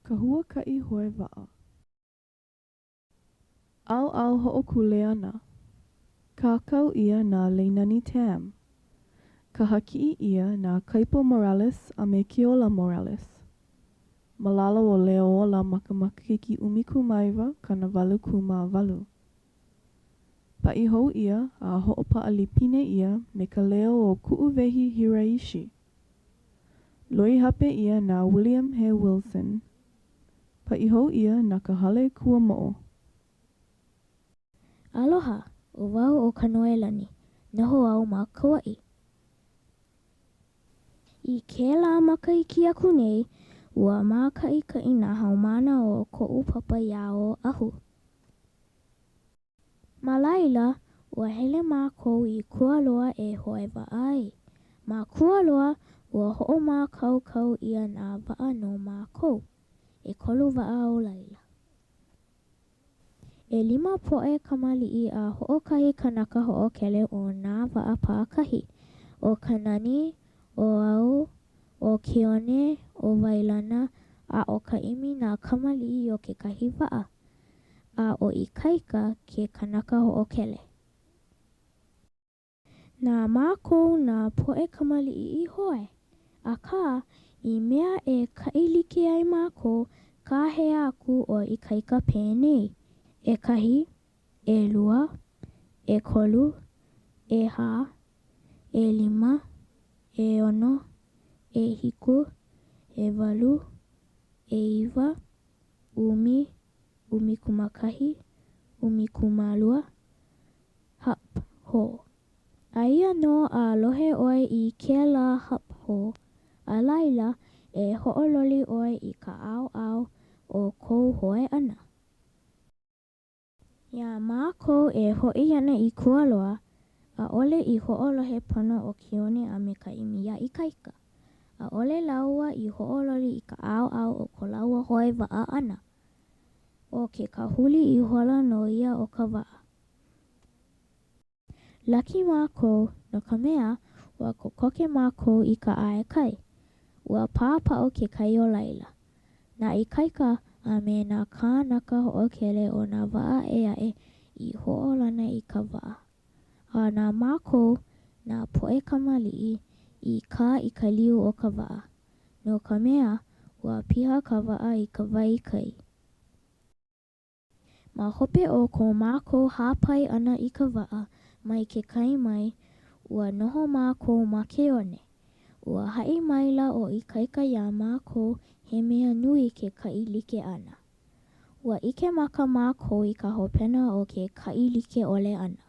Ka huakaʻi hoe waʻa. ʻAoʻao hoʻokuleana. Kākau ʻia na Leinani Tam. Kahakiʻi ʻia na Kaipo Morales a me Keola Morales. Ma lalo o Leo Ola ma ka makahiki 19 88. Paʻi hou ʻia a hoʻopaʻa lipine ʻia me ka leo o Kuʻuwehi Hiraishi. Loihape ʻia na William He Wilson. Paʻi hou ʻia na ka Hale Kuamoʻo. Aloha, ʻo wau ʻo Kanoelani. Noho au ma Kauaʻi. I kēlā makahiki aku nei, ua mākaʻikaʻi nā haumāna o koʻu papa iā Oʻahu. Ma laila, ua hele mākou i Kualoa e hoe waʻa ai. Ma Kualoa, ua hoʻomākaukau ʻia nā waʻa no mākou. ʻEkolu waʻa o laila. ʻElima poʻe kamaliʻi a hoʻokahi kanaka hoʻokele o nā waʻa pākahi, ʻo Kanani, ʻo au, ʻo Keone, ʻo Wailana, a ʻo Kaʻimi nā kamaliʻi o kekahi waʻa. A ʻo Ikaika ke kanaka hoʻokele. Na mākou nā poʻe kamaliʻi i hoe. Akā, i mea e kaʻi like ai mākou, kāhea aku ʻo Ikaika penei, ʻEkahi, ʻelua, ʻekolu, ʻehā, ʻelima, ʻeono, ʻehiku, ʻewalu, ʻeiwa, ʻumi, 11, 12, Hup, hō. Aia nō a lohe ʻoe i kēlā hup hō, a laila, e hoʻololi ʻoe i ka ʻaoʻao o kou hoe ʻana. Iā mākou e hoʻi ana i Kualoa, ʻaʻole i hoʻolohe pono ʻo Keone a me Kaʻimi iā Ikaika. ʻAʻole lāua i hoʻololi i ka ʻaoʻao o ko lāua hoe waʻa ʻana. ʻO ke kāhuli ihola nō ia o ka waʻa. Laki mākou, no ka mea, ua kokoke mākou i ka ʻae kai. Ua pāpaʻu ke kai o laila. Na Ikaika a me nā kānaka hoʻokele o nā waʻa ʻē aʻe i hoʻolana i ka waʻa. A na mākou, nā poʻe kamaliʻi, i kā i ka liu o ka waʻa, no ka mea, ua piha ka waʻa i ka wai kai. Ma hope o ko mākou hāpai ʻana i ka waʻa mai ke kai mai, ua noho mākou ma ke one. Ua haʻi maila ʻo Ikaika iā mākou he mea nui ke kaʻi like ʻana. Ua ʻike maka mākou i ka hopena o ke kaʻi like ʻole ʻana.